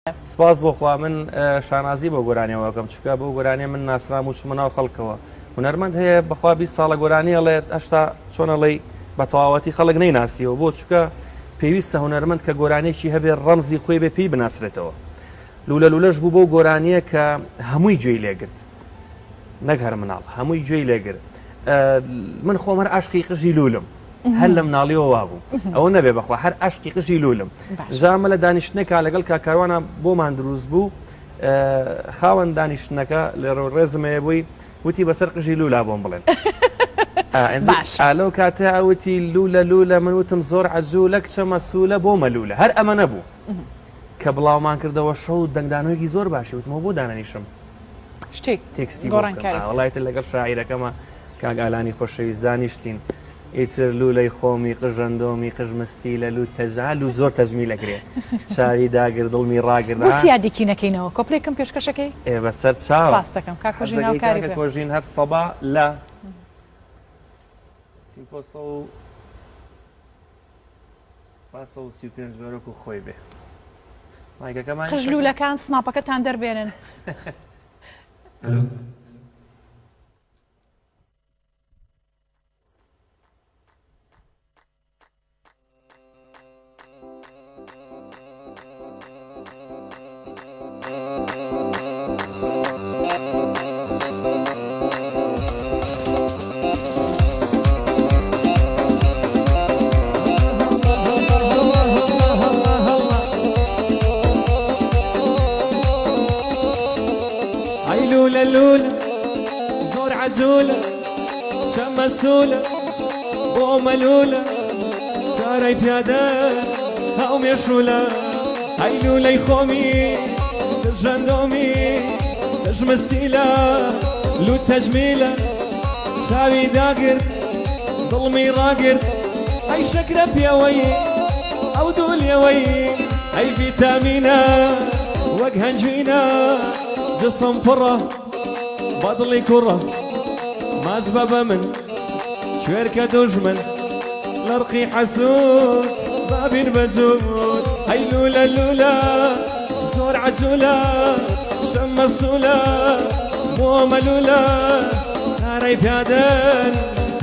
سپاس بۆ خوا من شانازی بەو گۆرانیەوە ئەکەم چونکە بەو گۆرانیە من ناسرام و چومە ناو خەڵکەوە هونەرمەند هەیە بەخوا 20 ساڵە گۆرانی ئەڵێت هەشتا چۆن ئەڵێی بە تەواوەتی خەڵک نەیناسیەوە بۆ چونکە پێویستە هونەرمەند کە گۆرانیەکی هەبێ ڕەمزی خۆی بێ پێی بناسرێتەوە لولە لولەش بوو بەو گۆرانیە کە هەمووی گوێی لێگرت نەک هەر مناڵ هەمووی گوێی لێگر من خۆم هەر عاشقی قژی لولم هەر لە مناڵیەوە وابوو ئەوە نەبێ بەخوا هەر عاشقی قژی لولم جا مە لە دانیشتنێکا لەگەڵ کاک کاروانە بۆمان دروست بوو خاوەن دانیشتنەکە لێرە ڕێزم هەیە بووی وتی بەسەر قژی لولا بۆم بڵێن ئالەو کاتە ئەوتی لولە لولە من وتم زۆر عەجولە کچە مەسولە بۆ مەلولە هەر ئەمە نەبوو کە بڵاومان کردەوە شەو دەنگدانەوەیەکی زۆر باشی وتمەوە بۆ دانەنیشم شتێک تێکستی گۆڕانکاری وڵایتر لەگەڵ شاعیرەکەمە کاک ئالانی خۆشەویست دانیشتین ئیتر لوولەی خۆمی قژەندۆمی قژ مستی لە لووت تەجا لوو زۆر تەجمیل ئەکرێ چاوی داگر دڵمی ڕاگر بۆچی یادێکی نەکەینەوە کۆپلێکم پێشکەشەکەی ئێ بەسەر چاو سپاس دەکەم کاک کۆژین هاوکاری کاکە کۆژین هەر سەبا لە تیمپۆ سە و با 135 بەرۆک و خۆی بێ مایکەکەمان قژ لوولەکان سناپەکەتان دەربێنن. ئەلۆ. ئەی لولە لولە زۆر عەجولە شەمە سولە بۆ مەلولە تارای پیادە هەو مێشولە ئەی لولەی خۆمی دژەندۆمی دژمستیلە لوت تەجمیلە چاوی داگرت دڵمی ڕاگرت ئەی شەکرە پێوەی ئەو دوو لێوەی ئەی ڤیتامینە وەک هەنجوینە جسم پڕە بە دڵی کوڕە ماچ بە بە من کوێرکە دوژمن لە ڕقی حەسوود بابین بە جووت ئەی لوولە لوولە زۆر عەجولە شەممە سوولە بۆ مەلوولە تارای پیادەن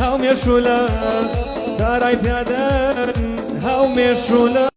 هاو مێشوولە تارای پیادەن هاو مێشوولە.